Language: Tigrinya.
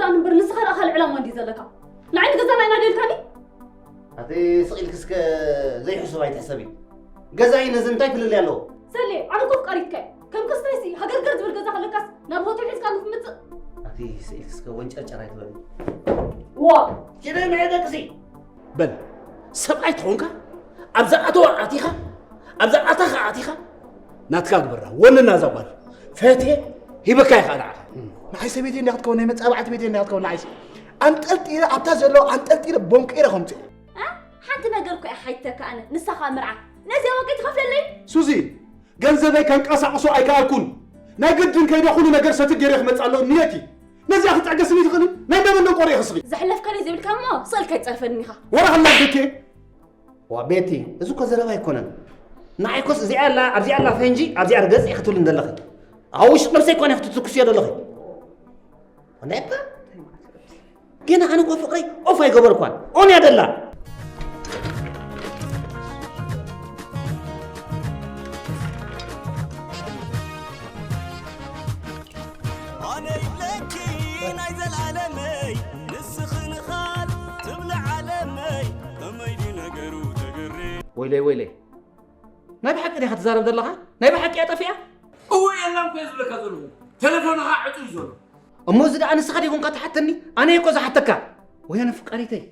ኣን እምበር ንስኻ ደኣ ካልእ ዕላማ እንዲ ዘለካ? ንዓይ ንገዛና ኢና ደልካኒ? ኣቲ ስቕ ኢልኪ እስከ ዘይሕሱብ ኣይትሕሰቢ። ገዛኢ ነዚ እንታይ ፍልልይ ኣለዎ? ሰሌ፣ ኣነ እኮ ፍቃሪትካ እየ። ከም ክስታይሲ ሃገርገር ዝብል ገዛ ከለካስ ናብ ሆቴል ሒዝካ ንክትመጽእ? ኣቲ ስቕ ኢልኪ እስከ ወንጨርጨር ኣይትበሊ። ዋ! ሽደ ንዒ ደቅሲ! በል፣ ሰብኣይ ተኾንካ፣ ኣብ ዝኣተወ ኣቲኻ፣ ኣብ ዝኣተኻ ኣቲኻ፣ ናትካ ግበራ፣ ወንና እዛ ጓል። ፈትየ ሂበካ ኢኻ ንዓኻ። ንዓይ ሰበይተይ እንዲያ ክትከውን፣ ናይ መጻባዕቲ ቤተይ እንዲያ ክትከውን፣ ንዓይሲ ኣንጠልጢለ፣ ኣብታ ዘለዋ ኣንጠልጢለ ቦንቂረ ከምጽእ። እ? ሓንቲ ነገር እኮ እያ ሓይተካ ኣነ፣ ንሳኻ ምርዓ። ነዚኣ ወቂ ትኸፍለለይ? ሱዚ፣ ገንዘበይ ከንቀሳቕሶ ኣይከኣልኩን። ናይ ግድን ከይደ ኩሉ ነገር ሰትት ገይረ ክመጽእ ኣለዎ ንየቲ። ነዚኣ ክትዕገስኒ ትኽእልን? ናይ መበል ደንቆሮ ኢኺ ስኺ። ዘሕለፍካለይ ዘይብልካ እሞ ስቕ ኢልካ ኣይትጸርፈኒ ኢኻ። ወረ ሃላ ደኬ። ዋ ቤቲ፣ እዚ እኮ ዘረባ ኣይኮነን። ንዓይ ኮስ እዚኣ ኣላ፣ ኣብዚኣ ኣላ ፈንጂ፣ ኣብዚኣ ርገጽ ኢኺ ትብልኒ ዘለኺ። ኣብ ውሽጢ ነብሰይ እኮ እኔ ክትትኩስዮ ዘለኺ። ወንዳይባ? ገና ኣነ እኮ ፍቕረይ ኦፍ ኣይገበርኳን። ኦን እያ ደላ። ኣነ ይብለኪ ናይ ዘላለመይ፣ ንስኺ ንኻል ትብሊ ዓለመይ፣ ከመይ ድዩ ነገሩ ተገሬ። ወይለይ፣ ወይለይ። ናይ ብሓቂ ዲኻ ትዛረብ ዘለኻ? ናይ ብሓቂ እያ ጠፊኣ? እወ፣ የላን እኮ እየ ዝብለካ ዘለኹ። ቴሌፎንኻ ዕጹይ እዩ ዘሎ። እሞ እዚ ደኣ ንስኻ ደይኮንካ ትሓተኒ? ኣነ እየ እኮ ዝሓተካ። ወያነ ፍቃሪተይ።